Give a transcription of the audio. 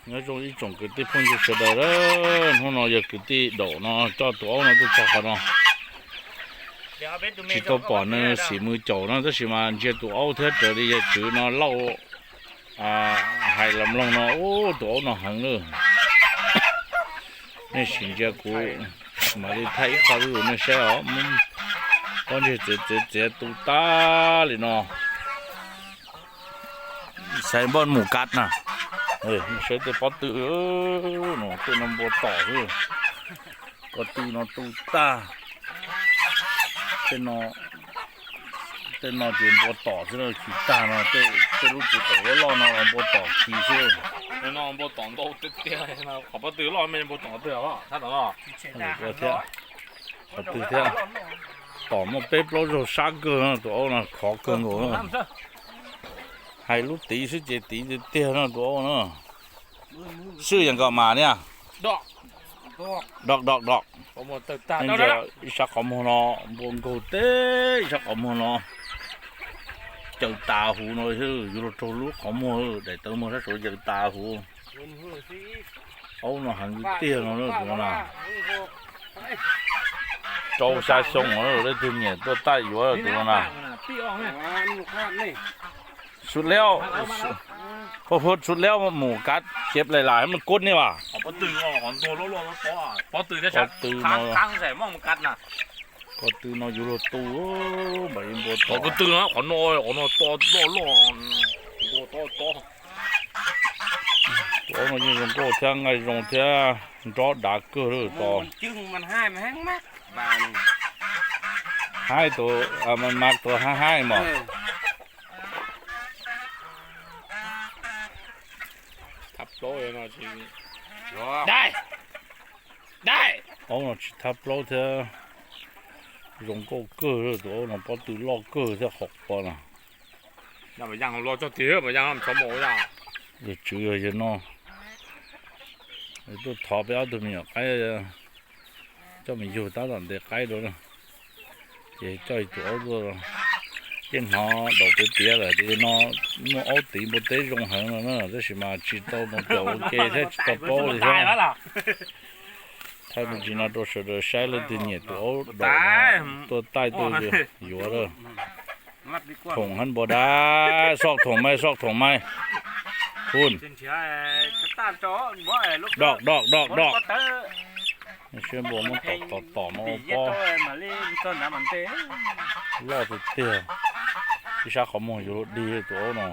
Nyob zoo ib tsoom kwv tij phooj ywg sawv daws, hnub no yog kwv tij Daum no coj tus aub no tuaj txog qhov no. Tsis tau pom nws xim mws caum no tab sis mas ntsia tus aub thiab raws li yawg Tswv no lauj, hais los mloog no ub tus aub no heev lawm. Nej sim ntsia kuv mam li thaij ib qho rau nej saib os. Pob ntseg txiav txiav txiav tu tag li no. Xaiv npoj mus kav na. Saib tej pob tw, tej no npua tom xwb. Pob tw no tu tag. Tej no ces npua tom xwb, khi tag no, tej lub txiv qaum loj loj no los npua tom khi xwb. Npua tom ntau tiag tiag, qhov pob tw loj me npua tom twg thiab. Qhov twg thiab, tom muaj peb plaub zaug sab kawg no, tus aub no khov kawg nkaus. Hais lub tiv xwb ces tiv tiag tiag no tus aub no. Swj yees nkaum mas niaj. Dog dog dog. Ib sab qhov muag no npua nkaug teb, ib sab qhov muag no caws tas huv no, yuav luag raug lub qhov muag, daim tawv muag sab saud caws tas huv. Aub no heev tiag no tus no na. Rau xya xyoo leej twg nyiam tuaj taij yuav tus no na. Sut leo, phob phuab sut leo mus kav cev plais lam mus kub nej vas. Pob tw no, pob tw no yuav luag tu, npam li npua tom. Qhov no, qhov no to loj loj, npua to to. Tus aub no yeej zoo nkauj thiab nqaij zoo thiab nrob dav kawg lawm tos. Haib tus, mas tus haib haib mas. Aub no tsis thab plaub thiab, zoo nkauj kawg, tus aub no pob tw loj kawg thiab qhov quav no. Yawg Tswv yog yawg no, tuaj thov peb ob tug me nyuam qaib, coj me yug tab tom ntes qaib rau na. Ces coj tus aub tuaj, yeej hnov Daum piav piav lawm tias no muaj aub tiv npua teb zoo heev no na, tab sis mas tsis tau mus caum ua ke thiab tsis tau paub li thiab. Thaij me ntsis no rau sawv daws saib, leej twg nyiam tus aub Daum no tuaj taij tuaj yuav lawm. Thoom hab npua dab, soj thoom mai, soj thoom mai. Phun. Doj doj doj doj. Siab npua muab tom tom tom no ua pob. Loj tiag tiag. Ib sab qhov muag yuav luag dig tus aub no.